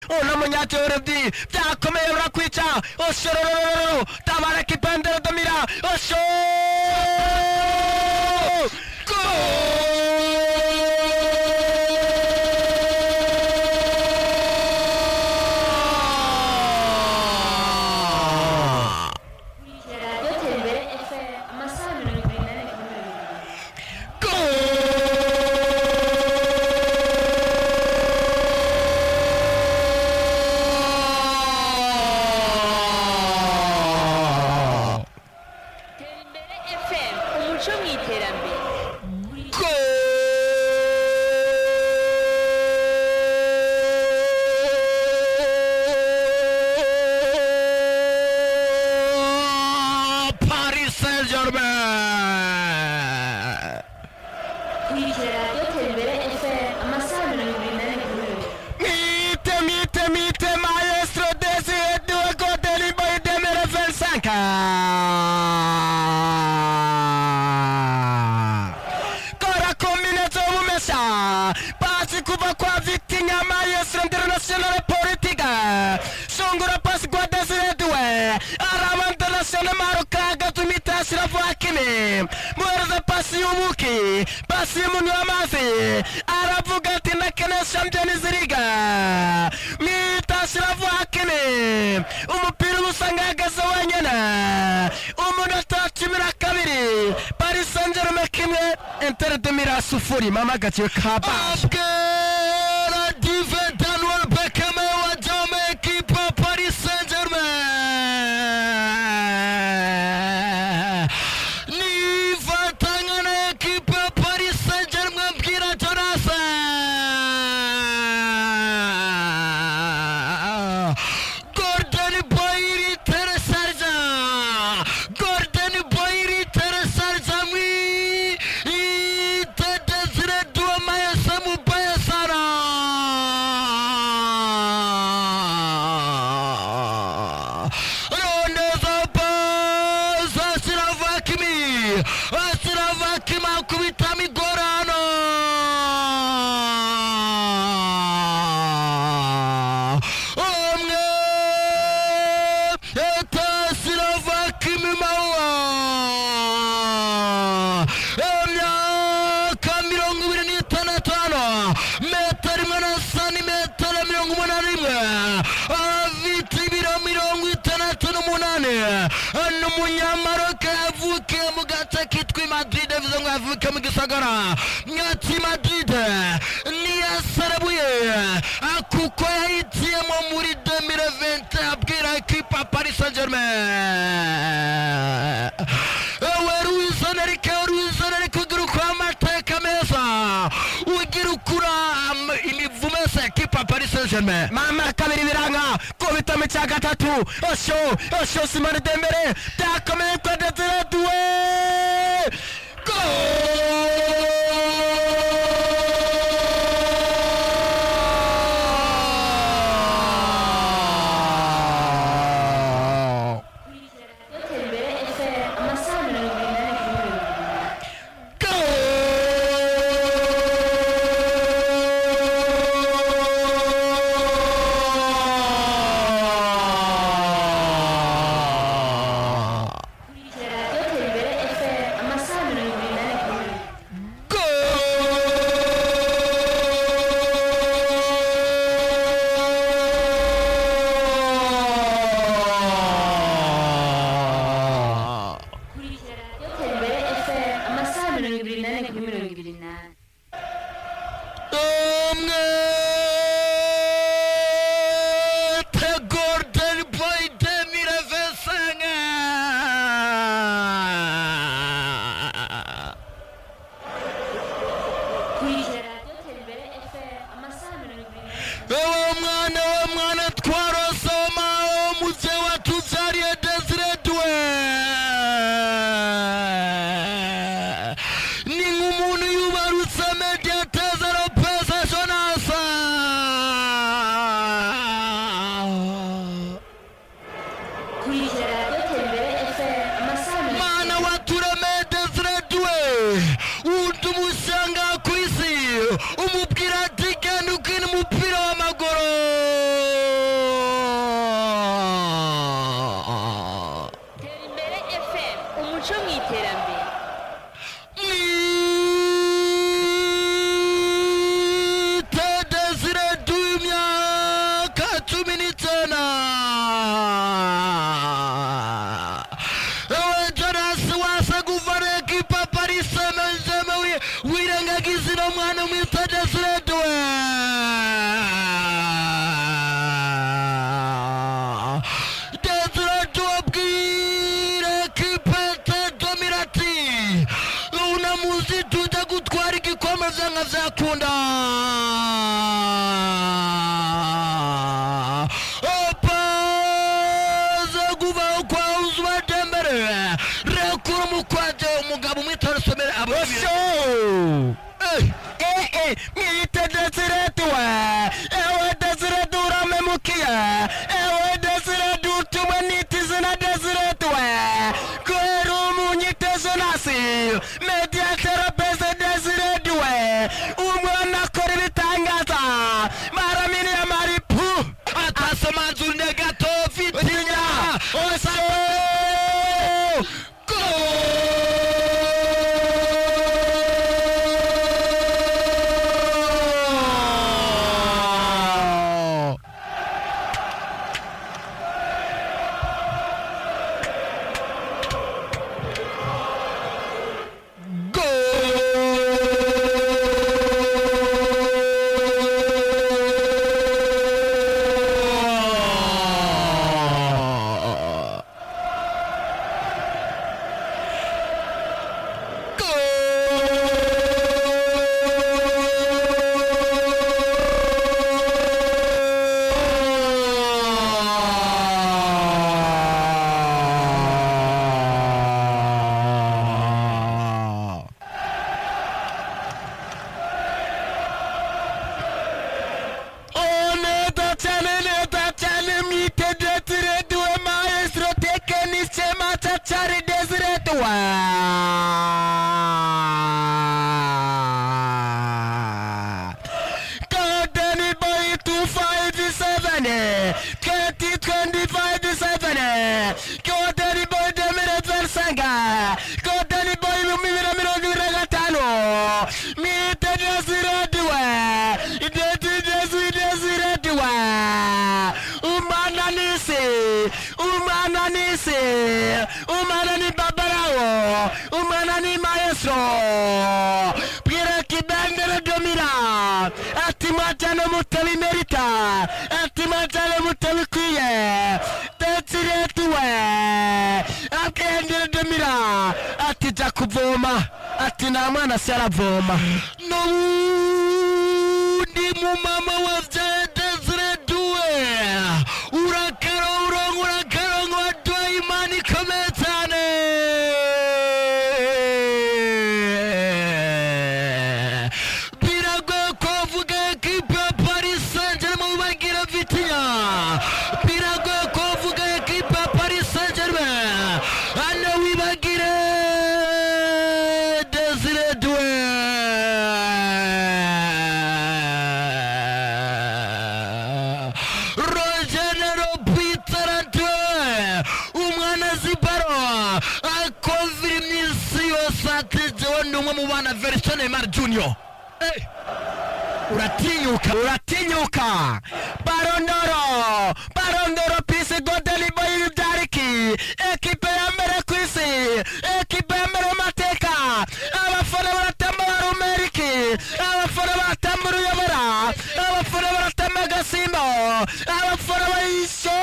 Uno munyageordi byakomeye urakwica oshororororo tabara kipendero domira osho Pasi kuva kwa Vitinha maestro international politica songura pasi kwa Desire Doué araba international Maroc agatumita Ashraf Hakimi muhereza pasi y'ubuki pasi y'umuntu w'amazi aravuga ati ndakene Champions League mwita Ashraf Hakimi umupira usanga ahagaze wenyine umunota 12 Paris Saint-Germain kimwe Inter de Milan 0 mama gaciye kaba Abgera Dive Daniel Beckham wa Jame equipe Paris Saint-Germain ni vatangana equipe Paris Saint-Germain mbwira Jonas Gordon Boyri Teresarja Gordon Boyri Teresarja mwi Desire Doué Maesa Mubayasara Rondeza pass Ashraf Hakimi Ashraf Hakimi akubita migorano umwe eta Ashraf Hakimi mawa imyaka 26 hano metero imwe na santimetero 81 afite ibiro 68 ni umunyamaroke yavukiye mu gace kitwa Madrid bivuze ngo yavukiye mu gisagara mwati Madrid niyasarabuye kuko yahitiyemo muri 2020 abwira ekipa Paris Saint-Germain ewe Luis Enrique Luis Enrique ugira uko amateka meza ugira ukura imivume se ekipa Paris Saint-Germain mama kabiri biranga kubita mu cya gatatu osho osho Simone Dembele byakomeye kwa Desire Doué Goal! Goal! Birakunda opaze kuva kwa Ousmane Dembele rekura umukwaje umugabo umwitore somere abo mwite Desire Doué ewe Desire Doué uramemukiye ewe Desire Doué utumwe n'itizina Desire Doué kubera umunyite Jonasi mediateur pese Desire Doué umwana akora ibitangaza maramini ya maripu atasomanzure gato Vitinha oso Goal! Goal! Goal! Neza cyane neza cyane mwite Desire Doué maestro tekinisiye machachari Desire Doué Golden Boy 257 2025 Golden Boy 2025 Golden Boy 2025 mwite Desire Doué Desire Doué umwana nisi umwana nisi umwana ni babarawo umwana ni maestro bwira kibendere domira ati mwajyane mutabimerita ati mwajyane mutabikwiye Desire Doué akendere domira ati jya kuvoma ati nta mwana se aravoma N'ubundi mumama wabyaye Desire Doué urakarongo urakarongo waduhaye Imana ikomeye cyane biragoye ko bavuga ekipe ya Paris Saint-Germain bagira Vitinha biragoye ko bavuga ekipe ya Paris Saint-Germain hano wibagire Desire Doué Rogenero Peter Doué umwana zibaro akovira iminsi yose ati jewe ndi umwe mu bana version Neymar Junior. Uratinyuka uratinyuka barondoro barondoro pisi godeni boy byariki ekipe ya mbere ku isi ekipe ya mbere mu mateka abafana baratamba barumeriki abafana baratamba uruyobora abafana baratamba agasimbo abafana bayisho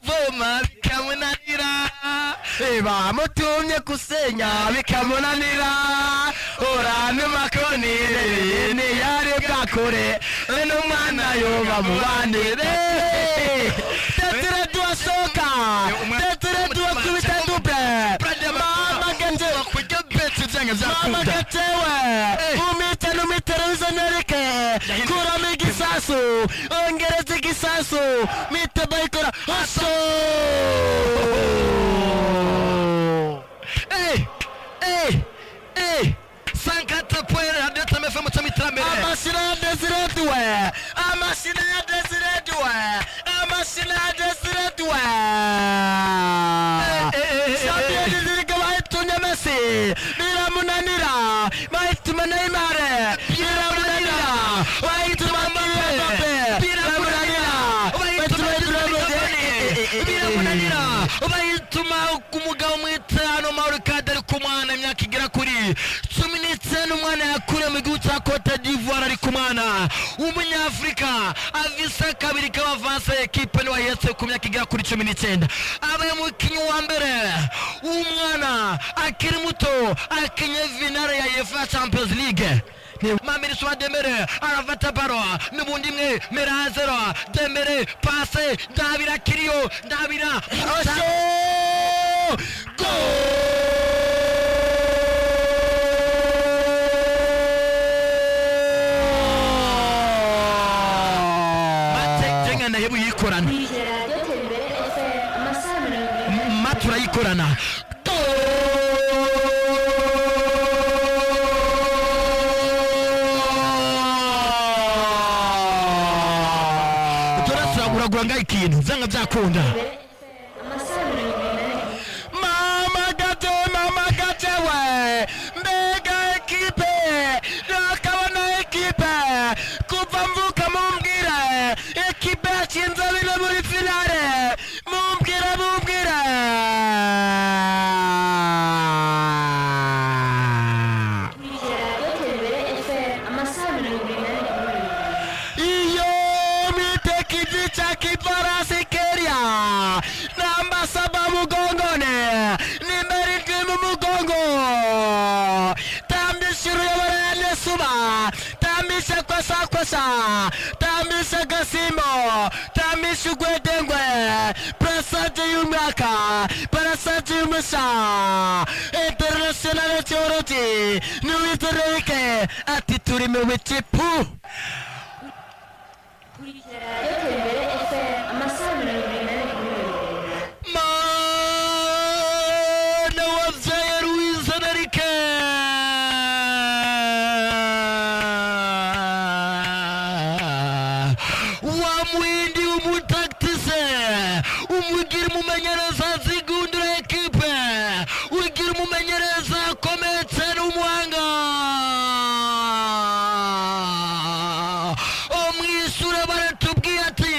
voma bikamunanira Eba mutumye kusenya bikamunanira uranuma koni ntiyari bwakure n'umwana yoba mu bandi Desire duwasohoka Desire duwakubita dupe mama genje kurya beti byanga mama byakunda gatewe umite n'umiterevizo nereke kuramo igisasu ongereza igisasu mite bayikora haso 104 point radio Tame FM cyo mitrambere amashina ya Desire Doué amashina ya Desire Doué amashina ya Desire Doué Champions League bayitumye Messi biramunanira bayituma Neymar biramunanira bayituma Mbappe biramunanira bayituma biramunanira bayituma ku mugabo mwitano Mauro Kadari ku mwana imyaka igera kuri 19 umwana yakuriye mu gihugu cya Cote d'Ivoire. D'ivoire ari ku mwana w'umunyafurika avisa kabiri k'abavanse ekipe niwe ahetse ku myaka igera kuri 19 abaye umukinnyi wa mbere w'umwana akiri muto akinye finale ya UEFA Champions League. Mamiriswa Dembele arafata baro n'ubundi imwe Merazero Dembele pase Ndabira Kiriyo Ndabira Osho Mate jenga ndahebu yikorana Radio Tembere FM amasaha 24. Mate urayikorana. Turasaguragura ngaho ikintu byanga byakunda. Amasaha 24. Mama gate, mama gate we mbega ekipe nakabona ekipe kuva mvuka mumbwire ekipe yatsinze bine muri finale mumbwire mumbwire. Radio Tembere FM amasaha 24. Iyo mwitekiji cha kifarasi keria namba 7 mugongone nimero 7 mu mugongo tambisha uruyobora nesuba tambisha kwasa kwasa tambisha gasimbo tambisha ugwedengwe prasaje y'umwaka prasaje y'umusa international cy'uruti niwitereke ati turi mu bikipu. Radio Tembere FM amasaha 24. Mana wabyaye Luis Enrique wa muhindi w'umutaktise umugira umumenyereza zigundura ekipe ugira umumenyereza akomeye cyane w'umuhanga omwishure baratubwiye ati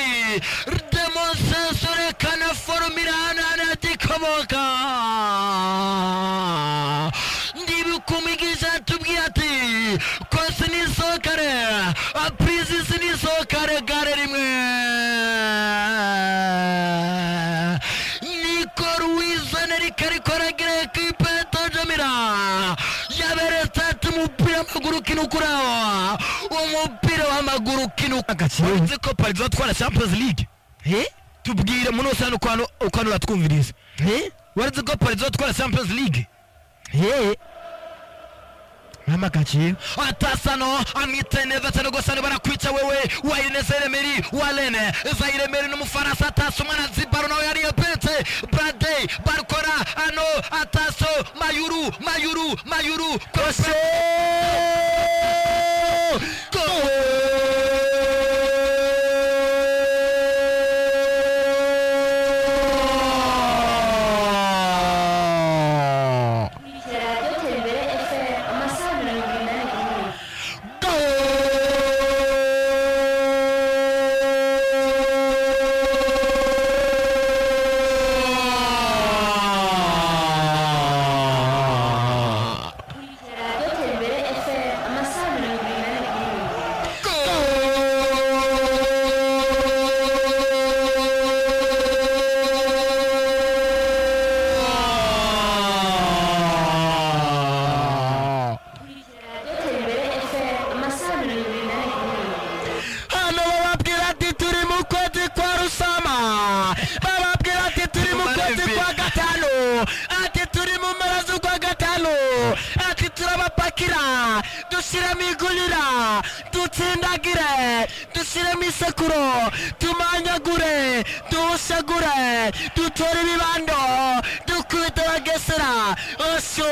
demonstration kana formula hano gikomoka ndibikumigisha tubwiye ati kosi nisokare aprizisi nisokare gare rimwe niko Luis Enrique ariko aragira ekipe tojamira yaberetse ati umupira w'amaguru ukina ukuraho umupira w'amaguru ukina Uzi ko Paris izatwara Champions League? Tubwire muno sana ukwano ukwano uratwumviriza. Waretse ko Paris izatwara Champions League? Mama gaciye atasano amwite neza cyane rwose hano barakwica wewe wayineze remeri walene zayiremeri n'umufaransa ataso umwana zibaro nawe yariyo pete bradey barukora ano ataso mayuru mayuru mayuru Kose Goal! Radio Tembere FM amasaha 24. Goal! Radio Tembere FM amasaha 24. Radio Tembere FM amasaha 24. Hano bababwira ati turi mu kwezi kwa Rusama, bababwira ati turi mu kwezi kwa gatanu, ati turi mu mpera z'ukwa gatanu, ati turabapakira dushyiremo igurira dutsindagire dushyiremo isekuro tumanyagure duhusagure dutore ibibando dukubite bagesera osyo.